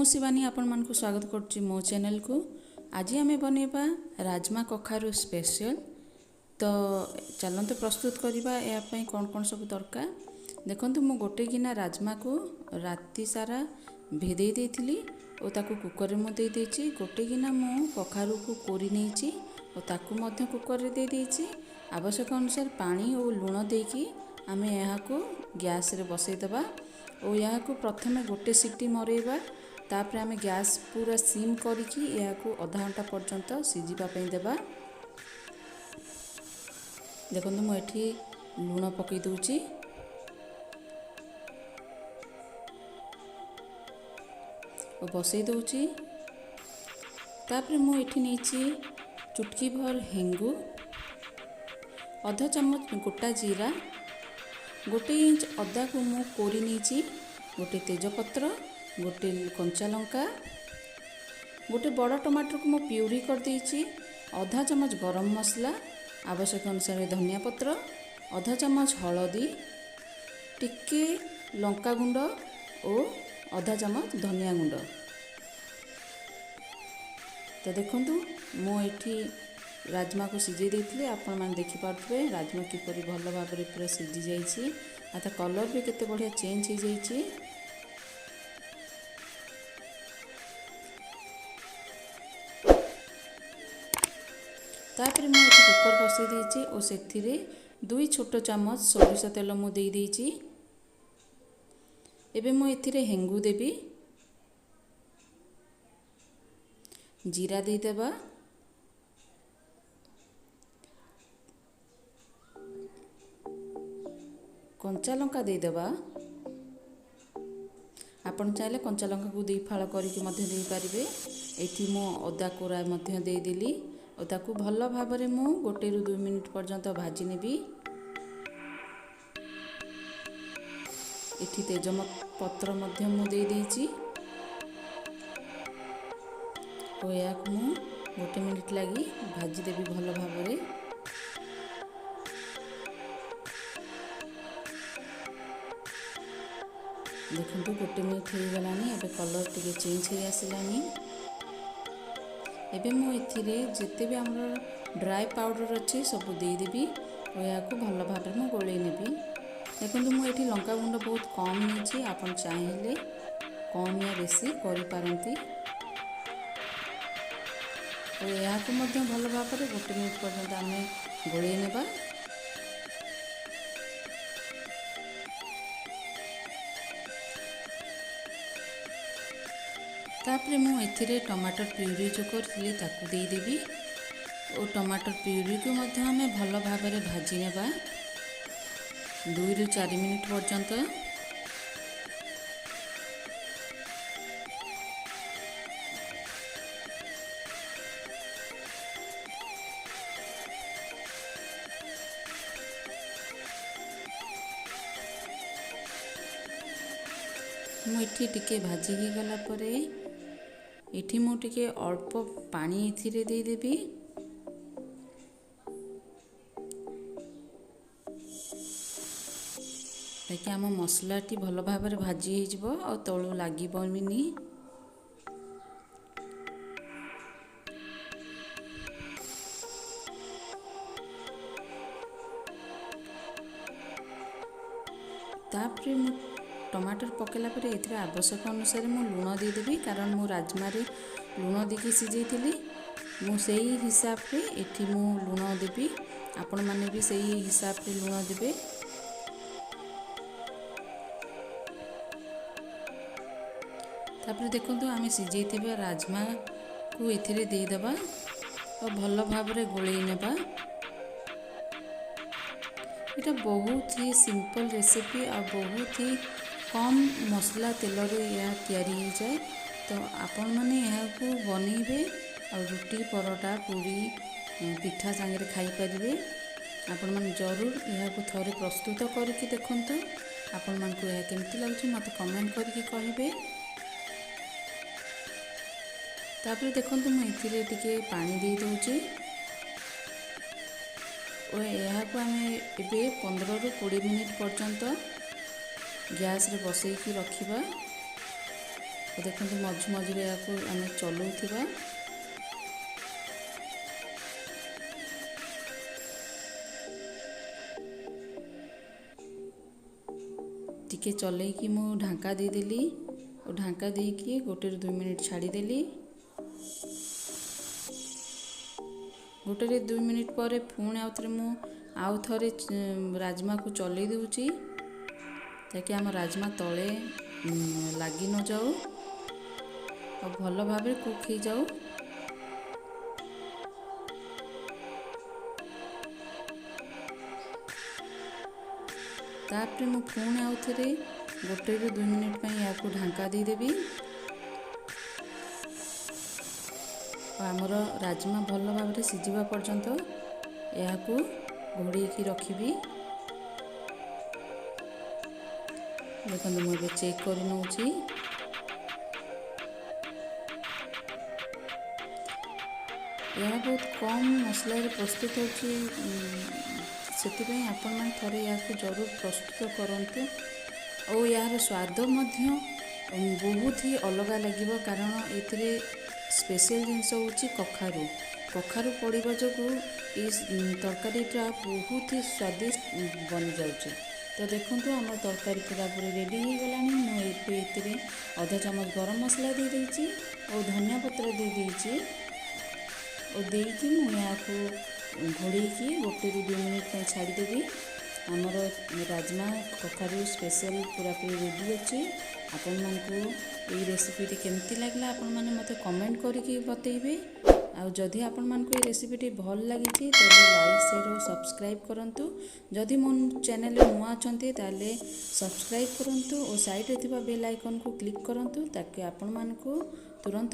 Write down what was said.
ମୁଁ ଶିବାନୀ ଆପଣମାନଙ୍କୁ ସ୍ୱାଗତ କରୁଛି ମୋ ଚ୍ୟାନେଲକୁ। ଆଜି ଆମେ ବନେଇବା ରାଜମା କଖାରୁ ସ୍ପେଶାଲ। ତ ଚାଲନ୍ତୁ ପ୍ରସ୍ତୁତ କରିବା। ଏହା ପାଇଁ କ'ଣ କ'ଣ ସବୁ ଦରକାର ଦେଖନ୍ତୁ। ମୁଁ ଗୋଟେ ଗିନା ରାଜମାକୁ ରାତି ସାରା ଭେଦେଇ ଦେଇଥିଲି ଓ ତାକୁ କୁକରରେ ମୁଁ ଦେଇଦେଇଛି। ଗୋଟେ ଗିନା ମୁଁ କଖାରୁକୁ କୋରି ନେଇଛି ଓ ତାକୁ ମଧ୍ୟ କୁକରରେ ଦେଇଦେଇଛି। ଆବଶ୍ୟକ ଅନୁସାରେ ପାଣି ଓ ଲୁଣ ଦେଇକି ଆମେ ଏହାକୁ ଗ୍ୟାସ୍ରେ ବସେଇଦେବା ଓ ଏହାକୁ ପ୍ରଥମେ ଗୋଟେ ସିଟି ମରେଇବା। ତାପରେ ଆମେ ଗ୍ୟାସ୍ ପୁରା ସିମ୍ କରିକି ଏହାକୁ ଅଧା ଘଣ୍ଟା ପର୍ଯ୍ୟନ୍ତ ସିଝିବା ପାଇଁ ଦେବା। ଦେଖନ୍ତୁ, ମୁଁ ଏଠି ଲୁଣ ପକାଇ ଦେଉଛି ଓ ବସେଇ ଦେଉଛି। ତାପରେ ମୁଁ ଏଠି ନେଇଛି ଚୁଟକି ଭର ହେଙ୍ଗୁ, ଅଧ ଚାମଚ ଗୋଟା ଜିରା, 1 ଇଞ୍ଚ ଅଦାକୁ ମୁଁ କୋରି ନେଇଛି, ଗୋଟେ ତେଜପତ୍ର, ଗୋଟେ କଞ୍ଚା ଲଙ୍କା, ଗୋଟେ ବଡ଼ ଟମାଟରକୁ ମୁଁ ପ୍ୟୁରି କରିଦେଇଛି, ଅଧା ଚାମଚ ଗରମ ମସଲା, ଆବଶ୍ୟକ ଅନୁସାରେ ଧନିଆ ପତ୍ର, ଅଧା ଚାମଚ ହଳଦୀ, ଟିକେ ଲଙ୍କା ଗୁଣ୍ଡ ଓ ଅଧା ଚାମଚ ଧନିଆ ଗୁଣ୍ଡ। ତ ଦେଖନ୍ତୁ, ମୁଁ ଏଠି ରାଜମାକୁ ସିଝେଇ ଦେଇଥିଲି। ଆପଣମାନେ ଦେଖିପାରୁଥିବେ ରାଜମା କିପରି ଭଲ ଭାବରେ ପୁରା ସିଝି ଯାଇଛି ଆଉ ତା କଲର୍ ବି କେତେ ବଢ଼ିଆ ଚେଞ୍ଜ ହେଇଯାଇଛି। ତାପରେ ମୁଁ ଏଠି କୁକର୍ ବସେଇ ଦେଇଛି ଓ ସେଥିରେ 2 ଛୋଟ ଚାମଚ ସୋରିଷ ତେଲ ମୁଁ ଦେଇଦେଇଛି। ଏବେ ମୁଁ ଏଥିରେ ହେଙ୍ଗୁ ଦେବି, ଜିରା ଦେଇଦେବା, କଞ୍ଚା ଲଙ୍କା ଦେଇଦେବା। ଆପଣ ଚାହିଁଲେ କଞ୍ଚା ଲଙ୍କାକୁ 2 ଫାଳ କରିକି ମଧ୍ୟ ଦେଇପାରିବେ। ଏଠି ମୁଁ ଅଦା କୋରା ମଧ୍ୟ ଦେଇଦେଲି ଓ ତାକୁ ଭଲ ଭାବରେ ମୁଁ 1ରୁ 2 ମିନିଟ୍ ପର୍ଯ୍ୟନ୍ତ ଭାଜି ନେବି। ଏଠି ତେଜ ପତ୍ର ମଧ୍ୟ ମୁଁ ଦେଇଦେଇଛି ଓ ଏହାକୁ ମୁଁ 1 ମିନିଟ୍ ଲାଗି ଭାଜିଦେବି ଭଲ ଭାବରେ। ଦେଖନ୍ତୁ, 1 ମିନିଟ୍ ହେଇଗଲାଣି, ଏବେ କଲର୍ ଟିକେ ଚେଞ୍ଜ ହେଇ ଆସିଲାଣି। ଏବେ ମୁଁ ଏଥିରେ ଯେତେ ବି ଆମର ଡ୍ରାଏ ପାଉଡ଼ର ଅଛି ସବୁ ଦେଇଦେବି ଓ ଏହାକୁ ଭଲ ଭାବରେ ମୁଁ ଗୋଳେଇ ନେବି। ଦେଖନ୍ତୁ, ମୁଁ ଏଠି ଲଙ୍କା ଗୁଣ୍ଡ ବହୁତ କମ୍ ନେଇଛି, ଆପଣ ଚାହିଁଲେ କମ୍ ୟା ବେଶୀ କରିପାରନ୍ତି। ଓ ଏହାକୁ ମଧ୍ୟ ଭଲ ଭାବରେ 1 ମିନିଟ୍ ପର୍ଯ୍ୟନ୍ତ ଆମେ ଗୋଳେଇ ନେବା। ତାପରେ ମୁଁ ଏଥିରେ ଟମାଟର ପ୍ୟୁରି ଯେଉଁ କରିଥିଲି ତାକୁ ଦେଇଦେବି ଓ ଟମାଟର ପ୍ୟୁରିକୁ ମଧ୍ୟ ଆମେ ଭଲ ଭାବରେ ଭାଜି ନେବା 2ରୁ 4 ମିନିଟ୍ ପର୍ଯ୍ୟନ୍ତ। ମୁଁ ଏଠି ଟିକେ ଭାଜି ହେଇଗଲା ପରେ ଏଠି ମୁଁ ଟିକେ ଅଳ୍ପ ପାଣି ଏଥିରେ ଦେଇଦେବି, ତାକି ଆମ ମସଲାଟି ଭଲ ଭାବରେ ଭାଜି ହେଇଯିବ ଆଉ ତଳୁ ଲାଗିବନି। ତାପରେ ମୁଁ ଟମାଟର ପକାଇଲା ପରେ ଏଥିରେ ଆବଶ୍ୟକ ଅନୁସାରେ ମୁଁ ଲୁଣ ଦେଇଦେବି, କାରଣ ମୁଁ ରାଜମାରେ ଲୁଣ ଦେଇକି ସିଝେଇଥିଲି। ମୁଁ ସେଇ ହିସାବରେ ଏଠି ମୁଁ ଲୁଣ ଦେବି, ଆପଣମାନେ ବି ସେଇ ହିସାବରେ ଲୁଣ ଦେବେ। ତାପରେ ଦେଖନ୍ତୁ, ଆମେ ସିଝେଇଥିବା ରାଜମାକୁ ଏଥିରେ ଦେଇଦେବା ଓ ଭଲ ଭାବରେ ଗୋଳେଇ ନେବା। ଏଇଟା ବହୁତ ହି ସିମ୍ପଲ୍ ରେସିପି ଆଉ ବହୁତ ହି କମ୍ ମସଲା ତେଲରେ ଏହା ତିଆରି ହେଇଯାଏ। ତ ଆପଣମାନେ ଏହାକୁ ବନେଇବେ ଆଉ ରୁଟି, ପରଟା, ପୁରୀ, ପିଠା ସାଙ୍ଗରେ ଖାଇପାରିବେ। ଆପଣମାନେ ଜରୁର ଏହାକୁ ଥରେ ପ୍ରସ୍ତୁତ କରିକି ଦେଖନ୍ତୁ। ଆପଣମାନଙ୍କୁ ଏହା କେମିତି ଲାଗୁଛି ମୋତେ କମେଣ୍ଟ କରିକି କହିବେ। ତାପରେ ଦେଖନ୍ତୁ, ମୁଁ ଏଥିରେ ଟିକେ ପାଣି ଦେଇଦେଉଛି ଓ ଏହାକୁ ଆମେ ଏବେ 15ରୁ 20 ମିନିଟ୍ ପର୍ଯ୍ୟନ୍ତ ଗ୍ୟାସ୍ରେ ବସେଇକି ରଖିବା। ଦେଖନ୍ତୁ, ମଝି ମଝିରେ ଏହାକୁ ଆମେ ଚଲାଉଥିବା। ଟିକେ ଚଲେଇକି ମୁଁ ଢାଙ୍କା ଦେଇଦେଲି ଓ ଢାଙ୍କା ଦେଇକି 1ରୁ 2 ମିନିଟ୍ ଛାଡ଼ିଦେଲି। 1ରୁ 2 ମିନିଟ୍ ପରେ ପୁଣି ଆଉ ଥରେ ମୁଁ ଆଉ ଥରେ ରାଜମାକୁ ଚଲେଇ ଦେଉଛି, ତାକି ଆମ ରାଜମା ତଳେ ଲାଗି ନଯାଉ ଆଉ ଭଲ ଭାବରେ କୁକ୍ ହେଇଯାଉ। ତାପରେ ମୁଁ ପୁଣି ଆଉ ଥରେ 1ରୁ 2 ମିନିଟ୍ ପାଇଁ ଏହାକୁ ଢାଙ୍କା ଦେଇଦେବି। ଆଉ ଆମର ରାଜମା ଭଲ ଭାବରେ ସିଝିବା ପର୍ଯ୍ୟନ୍ତ ଏହାକୁ ଘୋଡ଼େଇକି ରଖିବି। ଦେଖନ୍ତୁ, ମୁଁ ଏବେ ଚେକ୍ କରି ନେଉଛି। ଏହା ବହୁତ କମ୍ ମସଲାରେ ପ୍ରସ୍ତୁତ ହେଉଛି, ସେଥିପାଇଁ ଆପଣମାନେ ଥରେ ଏହାକୁ ଜରୁର ପ୍ରସ୍ତୁତ କରନ୍ତୁ। ଓ ଏହାର ସ୍ୱାଦ ମଧ୍ୟ ବହୁତ ହି ଅଲଗା ଲାଗିବ, କାରଣ ଏଥିରେ ସ୍ପେଶିଆଲ ଜିନିଷ ହେଉଛି କଖାରୁ। କଖାରୁ ପଡ଼ିବା ଯୋଗୁଁ ଏଇ ତରକାରୀଟା ବହୁତ ହି ସ୍ୱାଦିଷ୍ଟ ବନିଯାଉଛି। ତ ଦେଖନ୍ତୁ, ଆମ ତରକାରୀ ପୁରାପୁରି ରେଡ଼ି ହେଇଗଲାଣି। ମୁଁ ଏବେ ଏଥିରେ ଅଧ ଚାମଚ ଗରମ ମସଲା ଦେଇଦେଇଛି ଓ ଧନିଆ ପତ୍ର ଦେଇଦେଇଛି ଓ ଦେଇକି ମୁଁ ଏହାକୁ ଘୋଡ଼େଇକି 1ରୁ 2 ମିନିଟ୍ ପାଇଁ ଛାଡ଼ିଦେବି। ଆମର ରାଜମା କଖାରୁ ସ୍ପେଶାଲ ପୁରାପୁରି ରେଡ଼ି ଅଛି। ଆପଣମାନଙ୍କୁ ଏଇ ରେସିପିଟି କେମିତି ଲାଗିଲା, ଆପଣମାନେ ମୋତେ କମେଣ୍ଟ କରିକି ବତେଇବେ। ଆଉ ଯଦି ଆପଣମାନଙ୍କୁ ଏଇ ରେସିପିଟି ଭଲ ଲାଗିଛି, ତାହେଲେ ଲାଇକ୍, ସେୟାର ଓ ସବସ୍କ୍ରାଇବ୍ କରନ୍ତୁ। ଯଦି ମୋ ଚ୍ୟାନେଲରେ ନୂଆ ଅଛନ୍ତି, ତାହେଲେ ସବସ୍କ୍ରାଇବ୍ କରନ୍ତୁ ଓ ସାଇଡ଼୍ରେ ଥିବା ବେଲ୍ ଆଇକନ୍କୁ କ୍ଲିକ୍ କରନ୍ତୁ, ତାକି ଆପଣମାନଙ୍କୁ ତୁରନ୍ତ